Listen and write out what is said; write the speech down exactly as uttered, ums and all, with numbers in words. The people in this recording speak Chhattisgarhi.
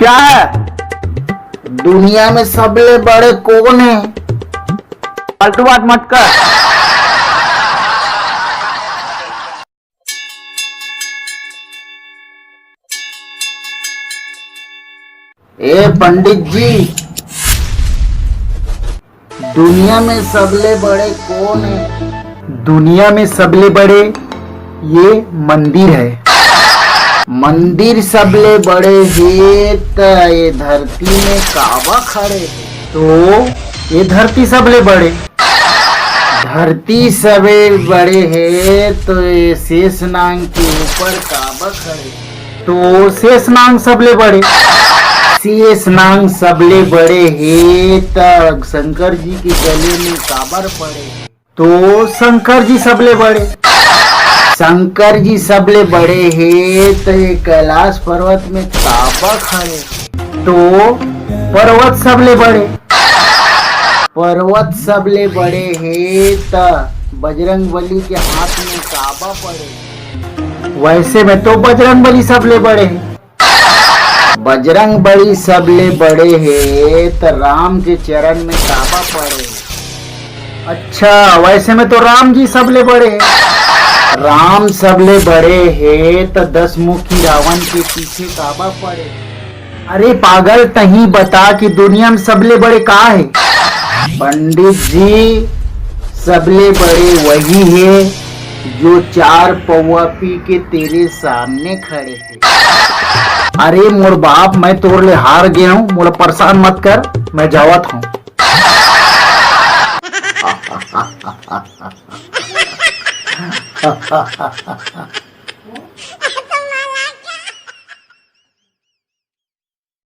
का है? दुनिया में सबले बड़े कोन हे? फालतू बात मत कर। ए पंडित जी, दुनिया में सबले बड़े कोन हे? दुनिया में सबले बड़े ये मंदिर है। मंदिर सबले बड़े हे, त ये धरती में काबा खड़े हे? तो ये धरती सबले बड़े। धरती सबले बड़े हे, तो ये शेष नांग के ऊपर काबा खड़े? तो शेष नांग सबले बड़े। शेष नांग सबले बड़े हे, त शंकर जी के गले में काबर पड़े? तो शंकर जी सबले बड़े। शंकर जी सबले बड़े हे, त ये कैलाश पर्वत में काबा खड़े? तो पर्वत सबले बड़े। पर्वत सबले बड़े हे, त बजरंग बली के हाथ में काबा पड़े? वैसे में तो बजरंग बली सबले बड़े हे। बजरंग बली सबले बड़े हे, त राम के चरण में काबा पड़े? अच्छा, वैसे में तो राम जी सबले बड़े हे। राम सबले बड़े हे, त दस मुखी रावण के पीछे काबा पड़े? अरे पागल, तहीं बता कि दुनिया में सबले बड़े का हे? पंडित जी, सबले बड़े वही हे जो चार पौवा पी के तेरे सामने खड़े हे। अरे मोर बाप, मैं तोर ले हार गे हूँ, मोला परेशान मत कर, मैं जावत हूँ।